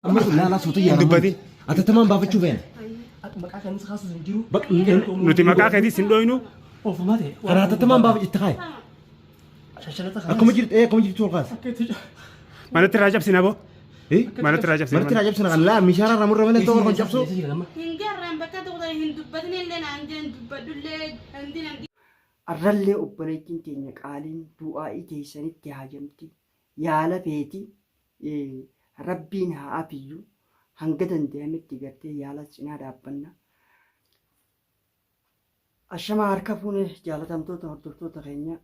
Amma sun laalaa suuta Hin dubbatin. Atattamaan baafachuu feena. Maqaa kan kaasuus hin jiru. Nuti maqaa keetis hin dhoynu. Ofuma ta'e. Karaa atattamaan baafa itti kaaye. Shashalata kana. Akkuma jirtu akkuma jirtu ol kaase. Akka itti Manatti irraa cabsina boo. Eh? Manatti irraa cabsina. Manatti irraa cabsina kan laa mishaara irraa murra malee ta'uu kan cabsu. Hin garraan bakka tokko hin dubbatin illee naan jeen dubbadhullee hindi nan Arrallee obboleettiin teenya qaaliin du'aa'ii teessanitti haajamti. Yaala feeti Rabbiin haa afiyyu hanga dandayametti gartee yaalas cinaa dhaabbanna. Ashamaa harka fuune jaalatamtoota hordoftoota keenya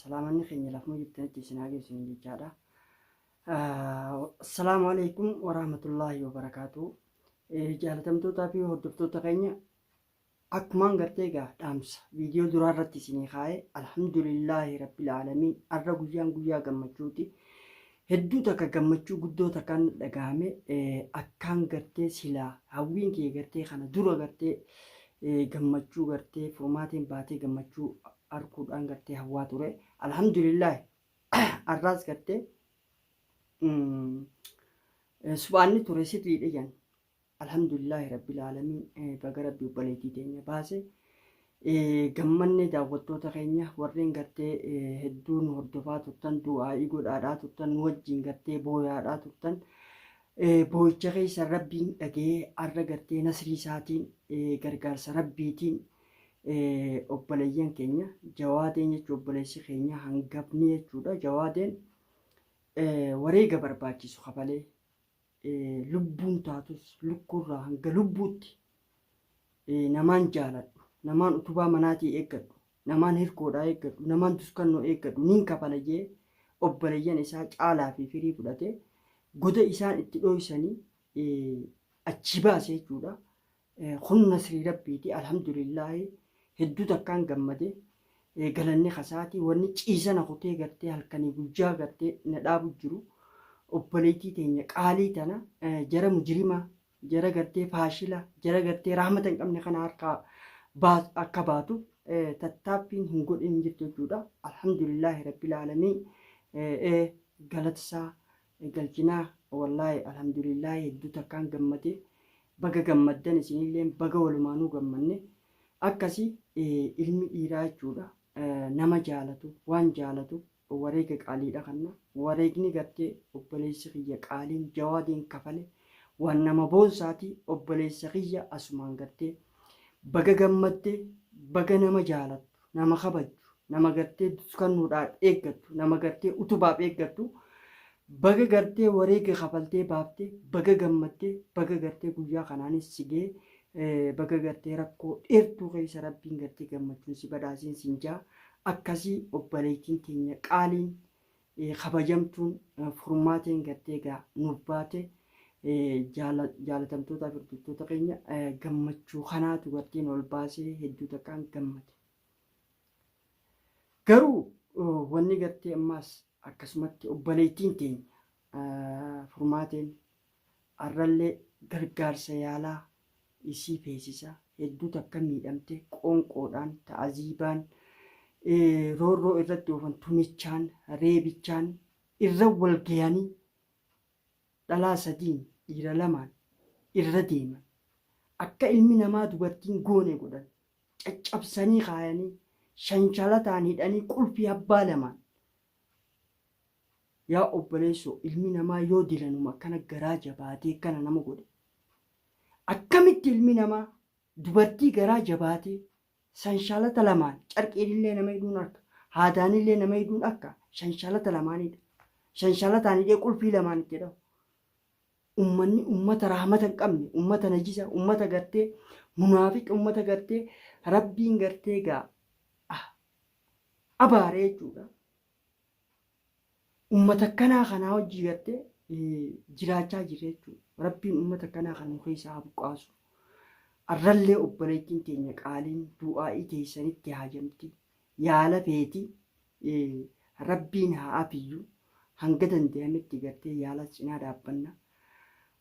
salaamanni keenya lafuma jirtanitti isin haa geessu jechaadha. Assalaamu alaikum warahmatullaahi wabarakaatu. Jaalatamtootaa fi hordoftoota keenya Akkumaan gartee egaa dhaamsa viidiyoo duraa irratti isinii kaa'e alhamdulillaahi rabbil aalamiin arra guyyaan guyyaa gammachuuti. Hedduu takka gammachuu guddoo takkaan dhagahame akkaan gartee silaa hawwiin kiyya gartee kana dura gartee gammachuu gartee furmaateen baatee gammachuu arkuudhaan gartee hawwaa ture. Alhamdulillaahi arraas gartee suphaanni ture sirriidha jedhan. Alhamdulillahi rabbil aalamiin baga rabbi obboleettii teenya baase gammanne daawwattoota keenya warreen gartee hedduu nu hordofaa turtan du'aa'ii godhaadhaa turtan nu wajjin gartee booyaadhaa turtan boo'icha keessa rabbiin dhaga'ee arra gartee nasrii isaatiin gargaarsa rabbiitiin obboleeyyan keenya jawaadeen jechuun obboleessi keenya hangafni jechuudha jawaadeen wareega barbaachisu kafalee lubbuun taatus lukkuurraa hanga lubbuutti namaan jaaladhu, namaan utubaa manaatii eeggadhu, namaan hirkoodhaa eeggadhu, namaan duskannoo eeggadhu niin kafala jee obboleeyyan isaa caalaa fi firii fudhatee goda isaan itti dhooysanii achii baase jechuudha. Kun nasrii Rabbiiti alhamdulillaahi hedduu takkaan gammade galanni kasaati wanni ciisa na kutee gartee halkanii guyyaa gartee na dhaabu jiru obboleettii teenya qaalii tana jara mujrimaa jara gartee faashila jara gartee rahmata hin qabne kana harkaa akka baatuuf tattaaffiin hin godhin hin jirtu jechuudha alhamdulillaahi rabbil aalamiin galata isaa galchinaa wallaahi alhamdulillaahi hedduu takkaan gammade Baga gammaddan isinilleen baga walumaanuu gammanne akkasi ilmi dhiiraa jechuudha nama jaalatu waan jaalatu wareega qaaliidha kanna wareegni gartee obboleessi kiyya qaaliin jawaadeen kafale waan nama boonsaati obboleessa kiyya asumaan gartee baga gammadde baga nama jaalattu nama kabajju nama gartee duskannuudhaaf eeggattu nama gartee utubaaf eeggattu baga gartee wareega kafaltee baafte baga gammadde baga gartee guyyaa kanaanis si ga'e baga gartee rakkoo dheertuu keessa rabbiin gartee gammachuun si badhaaseen sin jaa akkasii obboleettiin teenya qaaliin kabajamtuun furmaateen gartee gaa nuuf baate jaalatamtootaa fi hordoftoota keenya gammachuu kanaatu garteen ol baasee hedduu takkaan gammade. Garuu wanni gartee ammaas akkasumatti obboleettiin teenya furmaateen arrallee gargaarsa yaalaa isii feesisa hedduu takka miidhamte qoonqoodhaan ta'aziibaan roorroo irratti oofan tumichaan reebichaan irra wal gayanii dhalaa sadiin dhiira lamaan irra deeman akka ilmi namaa dubartiin goone godhan caccabsanii kaayanii shanshalataan hidhanii qulfii abbaa lamaan yaa obboleessoo ilmi namaa yoo dilanuma akkana garaa jabaatee akkana nama godhe akkamitti ilmi namaa dubartii garaa jabaatee sanshalata lamaan carqiinillee nama hidhuun akka haadaanillee nama hidhuun akka shanshalata lamaanidha shanshalataan hidhee qulfii lamaan itti dhahu Ummanni ummata rahmata hin qabne, ummata najisa, ummata gartee munaafiqa, ummata gartee Rabbiin gartee gaa abaare jechuudha. Ummata akkanaa kanaa hojii gartee jiraachaa jirra jechuudha. Rabbiin ummata akkanaa kana nu keessaa haa buqqaasu. Arrallee obboleettiin teenya qaaliin du'aa'ii teessanitti haajamti. Yaala feeti Rabbiin haa afiyyu hanga dandayametti gartee yaalas cinaa dhaabbanna.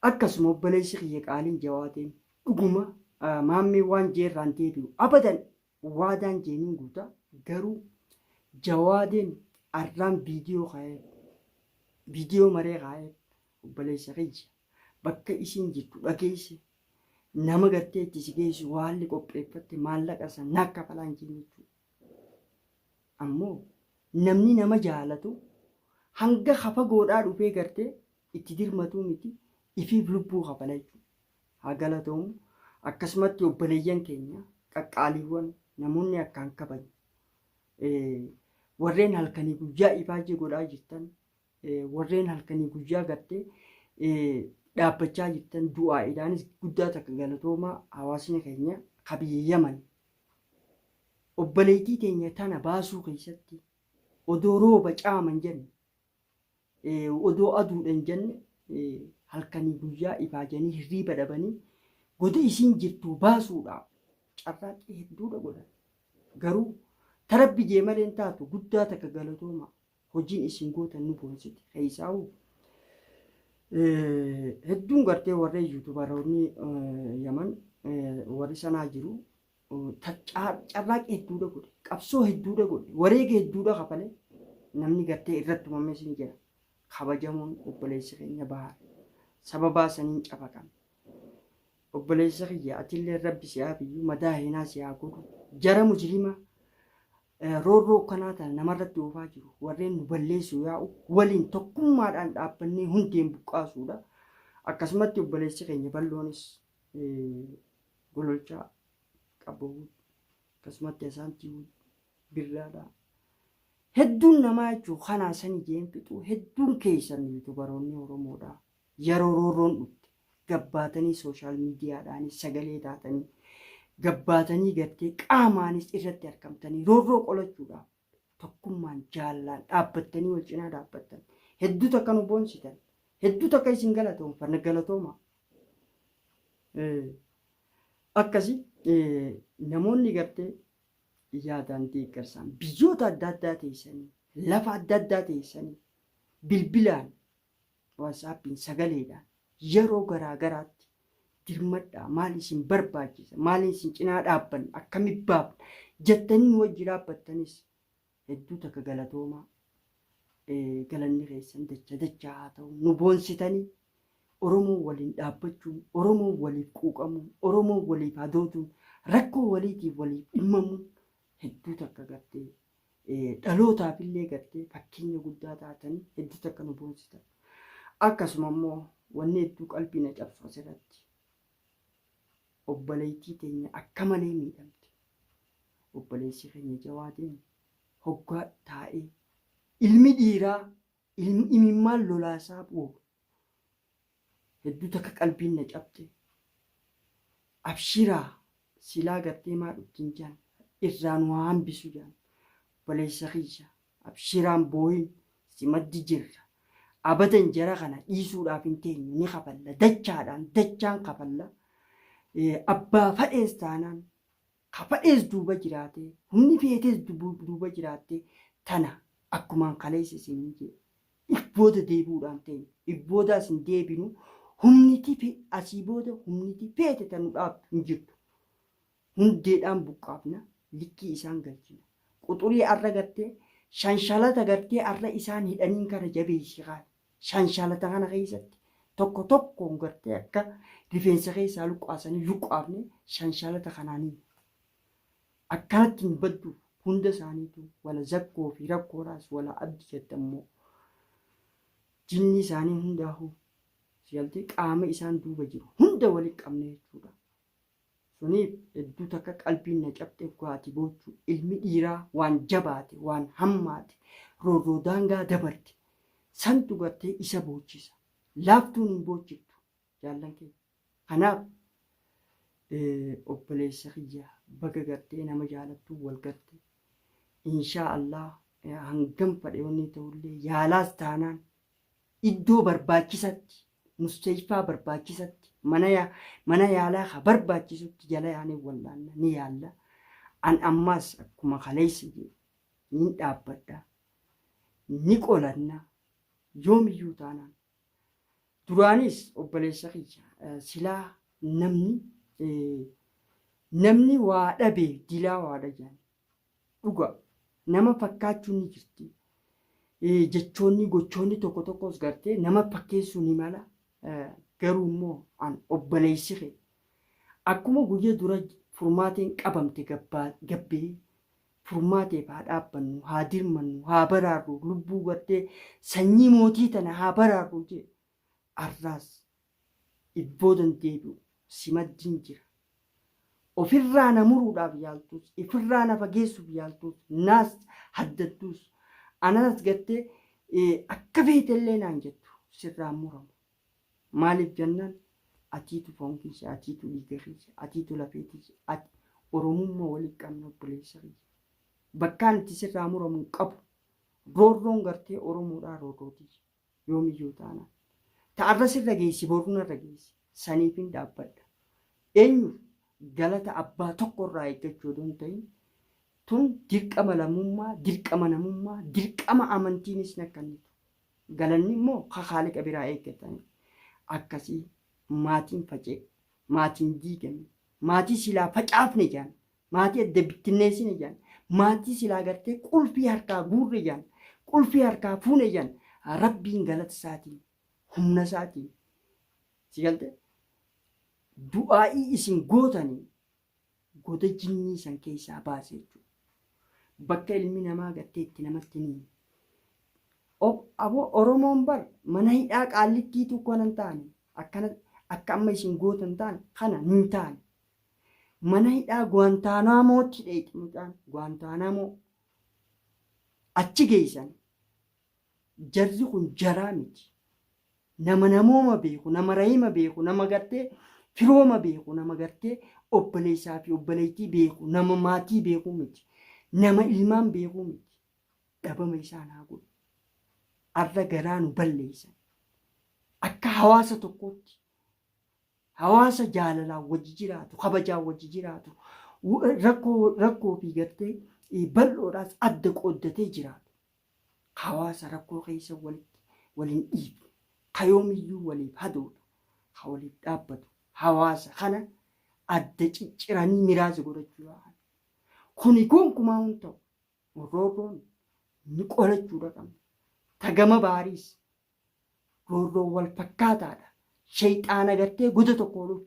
Akkasuma obboleessi kiyya qaaliin Jawaadeen dhuguma maammeen waan jee irraa hin deebi'u abadan waadaan jee nin guuta garuu Jawaadeen arraan viidiyoo kaa'ee viidiyoo maree kaa'ee obboleessa kiyya Bakka isiin jirtu dhageesse nama gartee itti si geessu waalli qopheeffatte maallaqa san na kafalaa hin jenne jechuudha. Ammoo namni nama jaalatu hanga hafagoodhaa dhufee gartee itti dirmatuu miti ifiif lubbuu kafala jechuudha. Haa galatoomu. Akkasumatti obboleeyyan keenya qaqqaaliiwwan namoonni akkaan kabaju warreen halkanii guyyaa ifaajii godhaa jirtan warreen halkanii guyyaa gartee dhaabbachaa jirtan du'aa'iidhaanis guddaa takka galatoomaa. Hawaasni keenya ka biyya Yaman obboleettii teenya tana baasuu keessatti odoo rooba caama hin jenne, odoo aduudha hin jenne, halkanii guyyaa ifaajanii hirriiba dhabanii goda isiin jirtu baasuudhaaf carraaqqii hedduudha godhan. Garuu tarabbi jee malee hin taatu. Guddaa takka galatooma, hojiin isin gootan nu boonsite. Keessaa'u hedduun gartee warreen yuutubaroonni Yaman warri sanaa jiru carraaqqii hedduudha godhe, qabsoo hedduudha godhe, wareega hedduudha kafale. Namni gartee irratti uumamee sin jira kabajamoon obboleessi keenya Bahaar sababaa saniin cafaqame. Obboleessa kiyya, atillee rabbi si haa biyyu, madaa heenaa si haa godhu. Jara mujrima roorroo akkanaa tana namarratti oofaa jiru, warreen nu balleessu yaa'u waliin tokkummaadhaan dhaabbannee hundeen buqqaasuudha. Akkasumatti obboleessi keenya bal'oonis Gololchaa Qabboo, akkasumatti Asaantii Birraadha. Hedduun namaa jechuun kanaa sani jeen fixuu. Hedduun keessan yuutubaroonni Oromoodha. Yeroo roorroon dhufte gabbaatanii social miidiyaadhaanis sagalee taatanii gabbaatanii gartee qaamaanis irratti argamtanii roorroo qolachuudhaaf tokkummaan jaalallaan dhaabbattanii wal cinaa dhaabbattan hedduu takka nu boonsitan, hedduu takka isin galatoomfanna, galatooma. Akkasi namoonni gartee yaadaan deeggarsaan biyyoota adda addaa teessanii, lafa adda addaa teessanii, bilbilaan, WhatsAppiin, sagaleedhaan yeroo garaa garaatti dirmadhaa, maal isin barbaachisa, maaliin isin cinaa dhaabbanna, akkamitti baafna jettanii nu wajji dhaabbattanis hedduu takka galatoomaa. Galanni keessan dacha dachaa haa ta'u. Nu boonsitanii. Oromoon waliin dhaabbachuun, Oromoon waliif quuqamuun, Oromoon waliif hadooduun, rakkoo waliitiif waliif dhimmamuun hedduu takka gartee dhalootaaf illee gartee fakkeenya guddaa taatanii hedduu takka nu boonsitan. Akkasuma immoo wanni hedduu qalbii na cabsu asirratti obboleettii teenya akka malee miidhamte. Obboleessi keenya Jawaadeen hoggaa taa'ee ilmi dhiiraa imimmaan lolaasaa bu'u hedduu takka qalbiin na cabxe. Abshiraa, silaa gartee maa dhuftin jaan irraa nu haa hambisu jaan. Obboleessa kiyya, abshiraan boohin, si maddi jirra. Abadan jara kana dhiisuudhaaf hin teenyu, ni kafalla, dachaadhaan dachaan kafalla. Abbaa fadhees taanaan, ka fadhees duuba jiraatee, humni feetees duuba jiraattee, tana akkumaan kaleessa isiniin jedhe if booda deebi'uudhaan teenyu, if boodaas hin deebinu. Humniti asii booda humniti feete tan nu dhaabdu hin jirtu. Hundeedhaan buqqaafna, likkii isaan galchina. Quxurii arra gartee shanshalata gartee arra isaan hidhaniin kana jabeessi kaay shanshalata kana keessatti tokko tokkoon gartee akka rifeensa keessaa luqqaasanii luqqaafne shanshalata kanaanii akkanatti hin baddu. Hunda isaaniitu wala zakkoo fi rakkoodhaas wala abdi jettammoo jinni isaanii hundaa'u sigaltee qaama isaan duuba jiru hunda walitti qabne jechuudha. Suniif hedduu takka qalbiin na cabxe gaati boochuu. Ilmi dhiiraa waan jabaate, waan hammaate, roorroo daangaa dabarte santu gartee isa boochisa. Laaftuun hin boochiftu, jaallan keenya. Kanaaf obboleessa kiyya, baga gartee nama jaalattuu wal garte. Inshaa Allah, hangam fadhe wanni ta'ullee yaalaas taanaan iddoo barbaachisatti, mustashfaa barbaachisatti, mana yaalaa ka barbaachisutti jala yaanee wallaanna, ni yaalla. An ammaas akkuma kaleessa jedhe nin dhaabbadha, ni qolanna yoomiyyuu taanaan. Duraanis obboleessa kiyya, silaa namni waa dhabe dilaa waadha jedhan. Dhuga nama fakkaachuun ni jirti. Jechoonni gochoonni tokko tokkos gartee nama fakkeessuu ni mala. Garuu immoo an obboleessi kee akkuma guyya dura Furmaateen qabamte gabbee Furmaateef haa dhaabbannu, haa dirmannu, haa baraarru, lubbuu gartee sanyii mootii tana haa baraarru jee arraas if boodan deebi'u si maddiin jira. Ofirraa na muruudhaaf yaaltuus, ifirraa na fageessuuf yaaltuus, naas haddattuus, anaas gartee akka feetellee naan jettu sirraa hin muramu. Maaliif jennaan atiitu foon kiyya, atiitu dhiiga kiyya, atiitu lafee tiyya, ati Oromumma wali qabna obboleessa kiyya. Bakkaan itti sirraa muramu hin qabu. Roorroon gartee Oromoodhaa roorroo tiyya. Yoomiyyuu taanaan. Ta arra sirra geessi boru narra geessi. Saniifin dhaabbadha. Eenyuuf galata abbaa tokko irraa eeggachuu odoo hin ta'in tun dirqama lammummaa, dirqama namummaa, dirqama amantiinis na kennitu. Galanni immoo ka Khaaliqa biraa eeggatani. Akkasii maatiin faca'e, maatiin diigame, maatii silaa facaafne jedhan, maatii adda bittinneessine jedhan, maatii silaa gartee qulfii harkaa guurre jedhan, qulfii harkaa fuune jedhan, Rabbiin galata isaatiin, humna isaatiin, si galte, du'aa'ii isin gootanii goda jinnii san keessaa baase jechuudha. Bakka ilmi namaa gartee itti namatti ni Aboo Oromoon bar mana hidhaa qaallittiitu akkana hin taane akkana akka amma isin gootan taane kana hin taane. Mana hidhaa Guantaanamootti dheeyxi mucaan Guantaanamoo achi geessan. Jarri kun jaraa miti. Nama namooma beeku, nama rahima beeku, nama gartee firooma beeku, nama gartee obboleessaa fi obboleettii beeku, nama maatii beeku miti. Nama ilmaan beeku miti. Dhabama isaan haa godhu. Arra garaa nu balleessan. Akka hawaasa tokkootti hawaasa jaalalaan wajji jiraatu, kabajaan wajji jiraatu, rakkoo rakkoo fi gartee bal'oodhaas adda qooddatee jiraatu. Hawaasa rakkoo keessa walitti wal hin dhiifne, ka yoomiyyuu waliif hadoodu, ka waliif dhaabbatu, hawaasa kana adda cicciranii miraasa godhachuu yaa'an. Kuni gonkumaa hin ta'u. Roorroon ni qolachuudha qabna. Ta gama baariis roorroon wal fakkaataadha. Sheyxaana gartee goda tokkoo dhufe.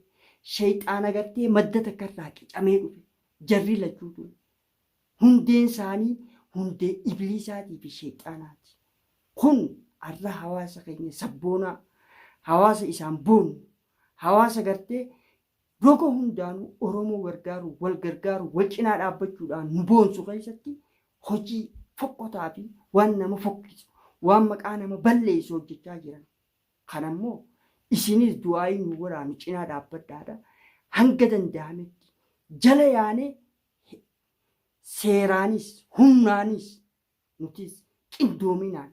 Sheyxaana gartee madda takka irraa qicamee dhufe. Jarri lachuutu hundeen isaanii hundee ibliisaatii fi sheyxaanaati. Kun arra hawaasa keenya sabboonaa, hawaasa isaan boonnu, hawaasa gartee roga hundaanuu Oromoo gargaaruu, wal gargaaruu, wal cinaa dhaabbachuudhaan nu boonsu keessatti hojii fokkotaa fi waan nama fokkisu, waan maqaa nama balleessu hojjechaa jiran. Kana immoo isinis du'aa'ii nu godhaa nu cinaa dhaabbadhaadha. Hanga danda'ametti jala yaanee seeraanis humnaanis nutis qindoominaan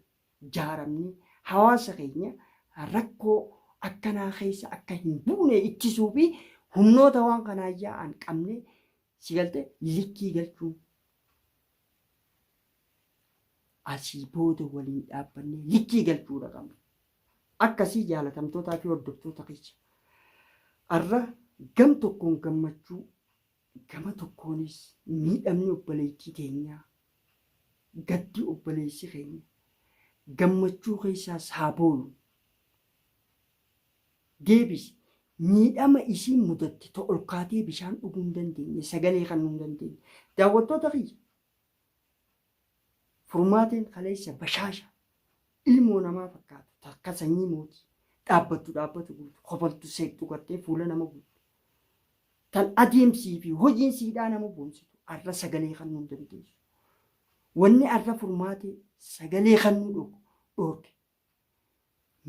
jaaramnee hawaasa keenya rakkoo akkanaa keessa akka hin buune ittisuu fi humnoota waan kanaan yaa'an qabnee si galte likkii galchuun asii booda waliin dhaabbannee likkii galchuudha qabna. Akkasii jaalatamtootaa fi hordoftoota kiyya. Arra gam tokkoon gammachuu Gama tokkoonis miidhamni obboleettii teenyaa, gaddi obboleessi keenya gammachuu keessaas haa boonu. Deebisi, miidhama isiin mudatte ta ol kaatee bishaan dhuguu hin dandeenye, sagalee kennuu hin dandeenye. Daawwattoota kiyya, Furmaateen kaleessa bashaasha ilmoo namaa fakkaatu takka sanyii mootii dhaabbattu dhaabbatu guutu kofaltu seeqxu gartee fuula nama guutu tan adeemsii fi hojiin siidhaa nama boonsitu arra sagalee kannuu hin dandeessu. Wanni arra furmaatee sagalee kannuu dhoorke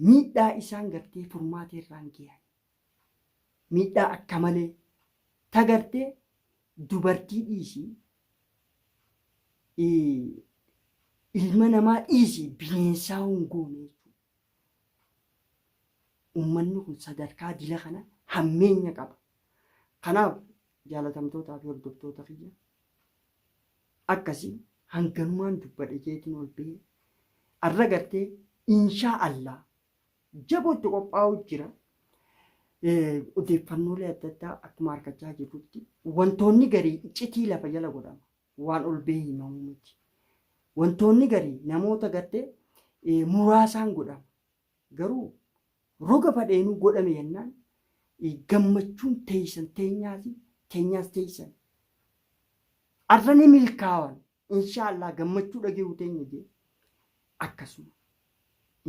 miidhaa isaan gartee furmaatee irraan geehan miidhaa akka malee ta gartee dubartii dhiisii ilma namaa dhiisii bineensaa hin goone jechuudha. Uummanni kun sadarkaa dila kana hammeenya qaba. Kanaaf jaalatamtootaa fi hordoftoota kiyya akkasii hanganumaan dubbadhe jeetiin ol ba'ee arra gartee inshaa Allah jabootti qophaa'u jira. Odeeffannoolee adda addaa akkuma argachaa jirrutti wantoonni garii iccitii lafa jala godhama. Waan ol ba'ee himamu miti. Wantoonni garii namoota gartee muraasaan godhama. Garuu Roga fadheenuu godhame jennaan gammachuun teeysan teenyaasi teenyaas teeysan. Arra ni milkaawan inshaa Allah gammachuu dhageehu teenya jee akkasuma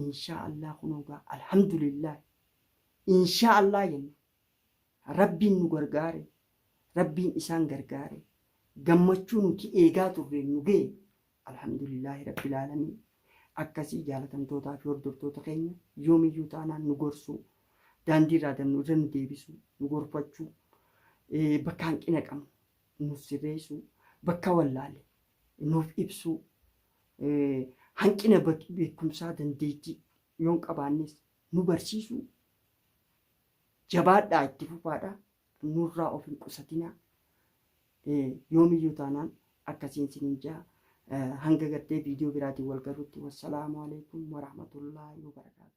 inshaa Allah kunoo gaa alhamdulillah inshaa Allah jenna rabbiin nu gargaare rabbiin isaan gargaare gammachuu nuti eegaa turre nu ga'e alhamdulillaahi rabbil aalamiin akkasii jaalatamtootaa fi hordoftoota keenya yoomiyyuu taanaan nu gorsuu daandii irraa dabnu irra nu deebisuu nu gorfachuu bakka hanqina qabnu nuuf sirreessuu bakka wallaale nuuf ibsuu hanqina beekumsaa dandeettii yoon qabaannes nu barsiisuu jabaadhaa itti fufaadha nurraa of hin qusatinaa yoomiyyuu taanaan akkasiin sinin jaa hanga gartee viidiyoo biraatiin wal garuutti wassalaamu alaikum warahmatullaahi wabarakaatu.